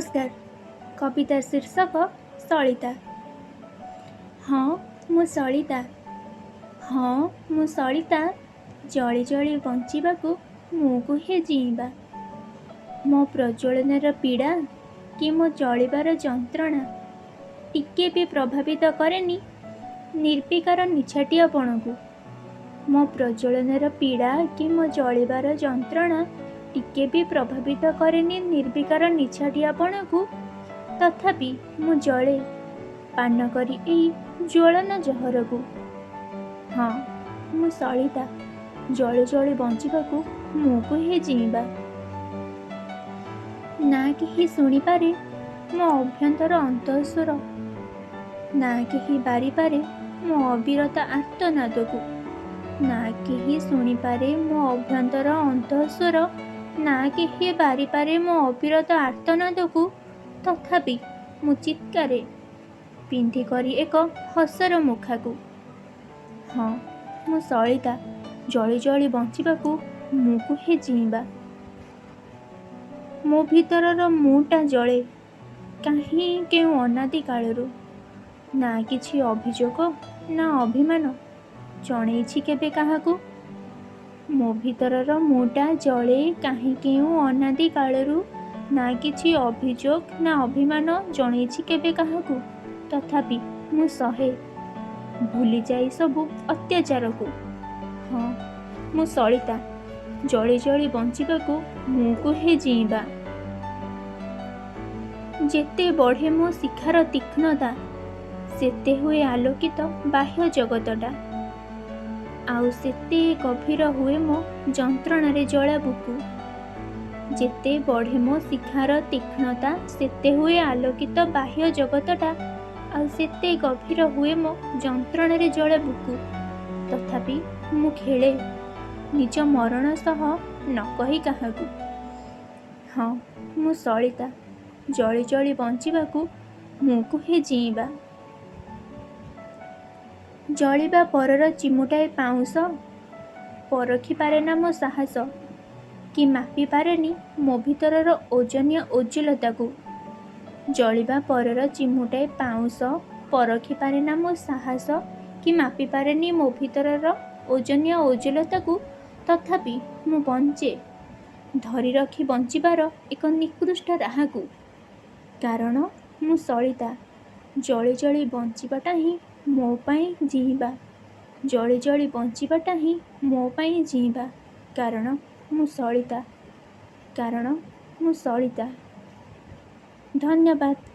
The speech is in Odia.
ନମସ୍କାର। କବିତା ଶୀର୍ଷକ ସଳିତା। ହଁ, ମୁଁ ସଳିତା। ହଁ, ମୁଁ ସଳିତା। ଜଳି ଜଳି ବଞ୍ଚିବାକୁ ମୁଁ କୁହେ ଜୀଇଁବା। ମୋ ପ୍ରଜ୍ୱଳନର ପୀଡ଼ା କି ମୋ ଜଳିବାର ଯନ୍ତ୍ରଣା ଟିକେ ବି ପ୍ରଭାବିତ କରେନି ନିର୍ବିକାର ନିଛାଟିଆପଣକୁ। ମୋ ପ୍ରଜ୍ୱଳନର ପୀଡ଼ା କି ମୋ ଜଳିବାର ଯନ୍ତ୍ରଣା ଟିକେ ବି ପ୍ରଭାବିତ କରେନି ନିର୍ବିକାର ନିଛାଟିଆପଣକୁ। ତଥାପି ମୁଁ ଜଳେ ପାନ କରି ଏଇ ଜ୍ୱଳନ ଜହରକୁ। ହଁ, ମୁଁ ସଳିତା। ଜଳି ଜଳି ବଞ୍ଚିବାକୁ ମୁଁ କୁହେ ଜୀଇଁବା। ନା କେହି ଶୁଣିପାରେ ମୋ ଅଭ୍ୟନ୍ତର ଅନ୍ତଃସ୍ୱର, ନା କେହି ବାରିପାରେ ମୋ ଅବିରତ ଆର୍ତ୍ତନାଦକୁ। ନା କେହି ଶୁଣିପାରେ ମୋ ଅଭ୍ୟନ୍ତର ଅନ୍ତଃସ୍ୱର, ନା କେହି ବାରିପାରେ ମୋ ଅବିରତ ଆର୍ତ୍ତନାଦକୁ। ତଥାପି ମୁଁ ଚିତ୍କାରେ ପିନ୍ଧି କରି ଏକ ହସର ମୁଖାକୁ। ହଁ, ମୁଁ ସଳିତା। ଜଳି ଜଳି ବଞ୍ଚିବାକୁ ମୁଁ କୁହେ ଜୀଇଁବା। ମୋ ଭିତରର ମୁଁଟା ଜଳେ କାହିଁ କେଉଁ ଅନାଦି କାଳରୁ। ନା କିଛି ଅଭିଯୋଗ ନା ଅଭିମାନ ଜଣେଇଛି କେବେ କାହାକୁ। ମୋ ଭିତରର ମୁଁଟା ଜଳେ କାହିଁ କେଉଁ ଅନାଦି କାଳରୁ, ନା କିଛି ଅଭିଯୋଗ ନା ଅଭିମାନ ଜଣେଇଛି କେବେ କାହାକୁ। ତଥାପି ମୁଁ ସହେ ଭୁଲିଯାଇ ସବୁ ଅତ୍ୟାଚାରକୁ। ହଁ, ମୁଁ ସଳିତା। ଜଳି ଜଳି ବଞ୍ଚିବାକୁ ମୁଁ କୁହେ ଜୀଇଁବା। ଯେତେ ବଢ଼େ ମୋ ଶିଖାର ତୀକ୍ଷ୍ଣତା, ସେତେ ହୁଏ ଆଲୋକିତ ବାହ୍ୟ ଜଗତଟା, ଆଉ ସେତେ ଗଭୀର ହୁଏ ମୋ ଯନ୍ତ୍ରଣାରେ ଜଳା ବୁକୁ। ଯେତେ ବଢ଼େ ମୋ ଶିଖାର ତୀକ୍ଷ୍ଣତା, ସେତେ ହୁଏ ଆଲୋକିତ ବାହ୍ୟ ଜଗତଟା, ଆଉ ସେତେ ଗଭୀର ହୁଏ ମୋ ଯନ୍ତ୍ରଣାରେ ଜଳା ବୁକୁ। ତଥାପି ମୁଁ ଖେଳେ ନିଜ ମରଣ ସହ ନ କହି କାହାକୁ। ହଁ, ମୁଁ ସଳିତା। ଜଳି ଜଳି ବଞ୍ଚିବାକୁ ମୁଁ କୁହେ ଜୀଇଁବା। ଜଳିବା ପରର ଚିମୁଟାଏ ପାଉଁଶ ପରଖି ପାରେନା ମୋ ସାହସ, କି ମାପି ପାରେନି ମୋ ଭିତରର ଓଜନିଆ ଓଜଲତାକୁ। ଜଳିବା ପରର ଚିମୁଟାଏ ପାଉଁଶ ପରଖି ପାରେନା ମୋ ସାହସ, କି ମାପି ପାରେନି ମୋ ଭିତରର ଓଜନିଆ ଓଜଲତାକୁ। ତଥାପି ମୁଁ ବଞ୍ଚେ ଧରି ରଖି ବଞ୍ଚିବାର ଏକ ନିକୃଷ୍ଟ ରାହାକୁ। କାରଣ ମୁଁ ସଳିତା। ଜଳି ଜଳି ବଞ୍ଚିବାଟା ହିଁ ମୋ ପାଇଁ ଜୀଇଁବା। ଜଳି ଜଳି ବଞ୍ଚିବାଟା ହିଁ ମୋ ପାଇଁ ଜୀଇଁବା। କାରଣ ମୁଁ ସଳିତା। କାରଣ ମୁଁ ସଳିତା। ଧନ୍ୟବାଦ।